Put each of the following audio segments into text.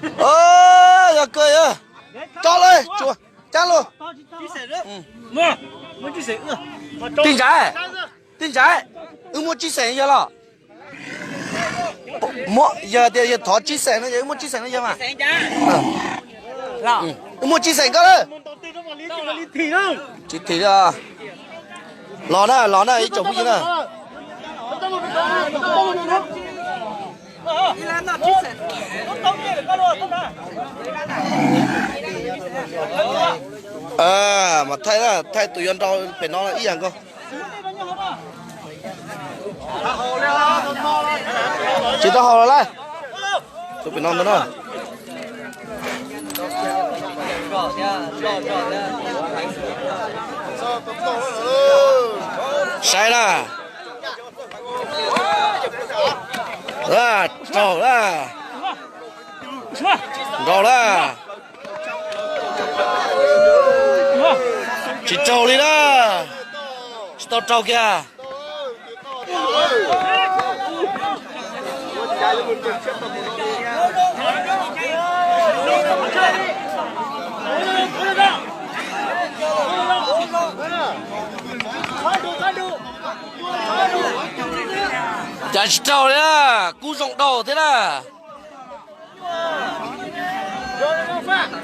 Yog kawg yog, tso lawm, tsuas cab lug. Tij Ntsaiv, Tij Ntsaiv, wb muaj tsib xeem yog los? Yog tias yog thov tsib xeem no, wb muaj tsib xeem no yog mas. Wb muaj tsib xeem koj lawm. Tsis thim li. Los na, los na ib tsoom phooj ywg na. Mas thaij, thaij tus yuav nrau pem no ib yam nkaus. Tsis tau haus los lawm. Tus pem no ntag na. Saib na. Raug na. Raug na. Tsis raug li na. Tsis tau raug kiag. Cas tsis raug li na, kub zoo dhau thiab na.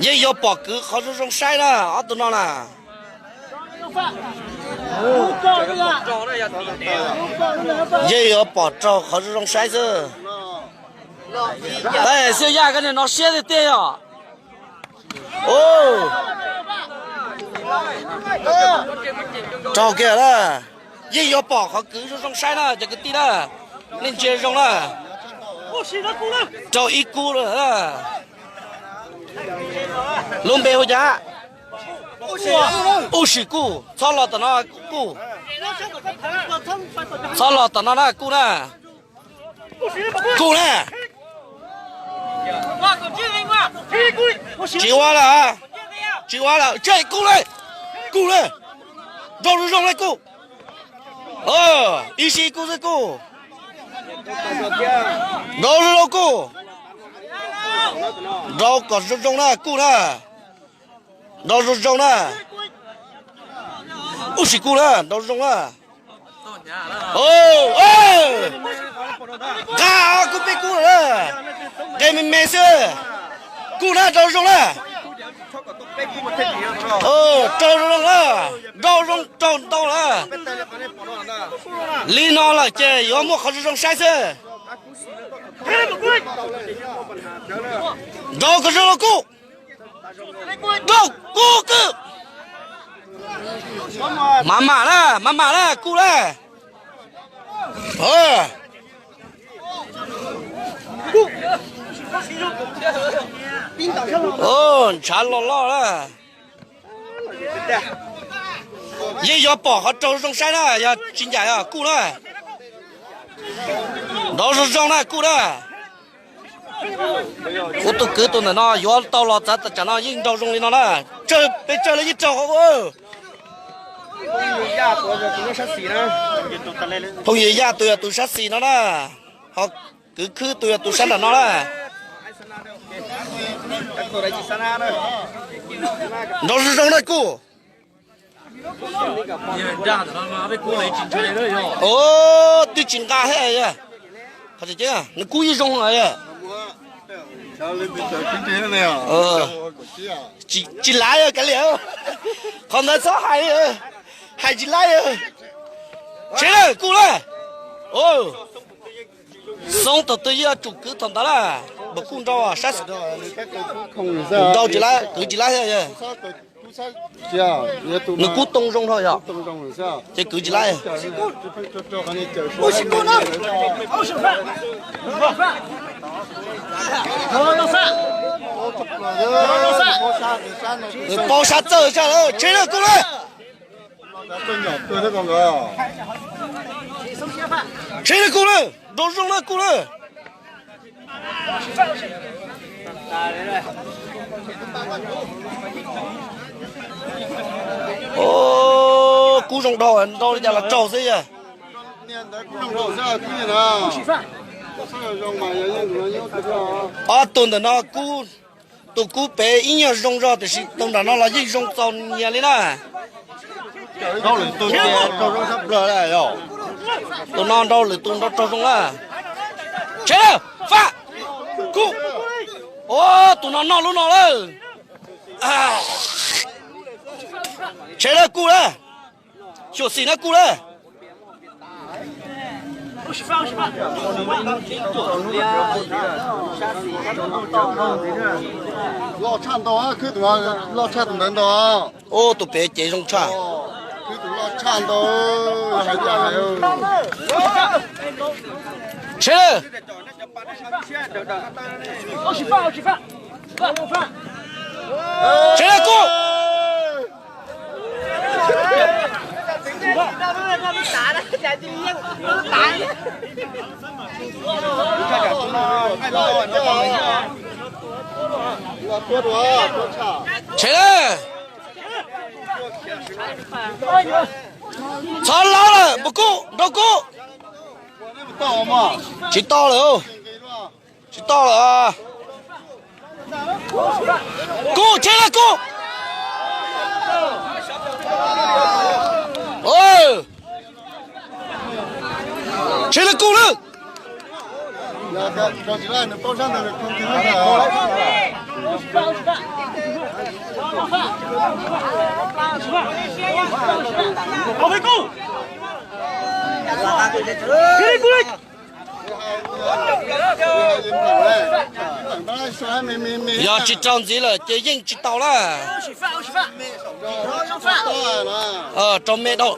Yeej yuav pom kwv qhov zoo zoo saib na, ob tug no na. Yeej yuav pom raug qhov zoo zoo saib xwb. Tab sis Yaj koj niag no siab tiag tiag yom. Raug kiag na. Yeej yuav pom qhov kwv zoo zoo saib na cov kwv tij na. Nej ntsia zoo na. Raug ib kub lawm. Lub npe hu cas? Ub sim kuj, txhob los tom no kuj. Txhob los tom no na kuj na. Kuj na. Tsis ua lawm, tsis ua lawm, tseg kuj na. Kuj na. Nrau zoo zoo na kuj. Ib sij kuj xwb kuj. Nrau zoo zoo kuj. Nrau kom zoo zoo na kuj na. Nrau zoo zoo na. Ub sim kuj na, nrau zoo na. Nqa kuj peb kub lawm na. Nqe me me xwb. Kuj na, nrau zoo na. Nrau zoo zoo na. Nrau zoo raug ntau lawm. Li no lawm ces yuav muaj qhov zoo zoo saib xwb. Nrau kom zoo los kuj. Nrau kuj kub. Maj mam na, maj mam na, kuj na. Ntshav loj loj na. Yeej yuav pom qhov raug zoo saib na, yog tsis ncaim kuj na. Nrau zoo zoo na kuj na. Kuv tus kwv tus ntawm no yuav tau los txav tam tsam no yeej nrau zoo li no na. Pes tsawg los yeej raug qhov. Phooj ywg Yaj tus yog tus sab xis no na, ho kwv Khwb tus yog tus sab nram no na. Nrau zoo zoo na kuj. Twb tsis nqa thiab, nws kub ib zoo. Tsis laib kav liam, qhov ntawd txhob hais, hais tsis laib. Tsev lawm kuj lawm. Xoob thaum twg yeej yuav tsum kwv thaum ntawd lawm, npam kuj nrau sab, nrau tsis laib, kwv tsis laib thiab. Nws kub too zoo dhau yom, ces kwv tsis laib. Nws paub sab txawj sab lawm, tsheb lawm kuj lawm. Tsheb lawm kuj lawm, nrau zoo lawm kuj lawm. Kub zoo dhau, nrau li cas los raug xwb yog. Ob tug ntawm no kub, tus kub pem ib nyuag zoo zog tiam sis tus nram no los yeej zoo txaus nyias li na. Tus no nrau lwm tus nrau raug zoo na. Tsheb lawm, faj, kub. Ua, tus no noj lub no lawm. Tsheb lawm, kub lawm. Xyuam xim na, kub lawm. Loj tshaj ntau, khwb tus loj tshaj tus ntawd ntau. Ub, tus pem cev zoo tshaj. Khwb tus loj tshaj ntau. Tsheb lawm. Tsheb lawm, kub. Tsheb lawm. Txhob laub lawm, npus kub, nraug kub. Tsis tau lawm, tsis tau lawm. Kub, tsheb lawm, kub. Tsheb lawm, kub lawm. Yog tsis raug ntxiv lawm ces yeej tsis tau lawm. Raug me dhau.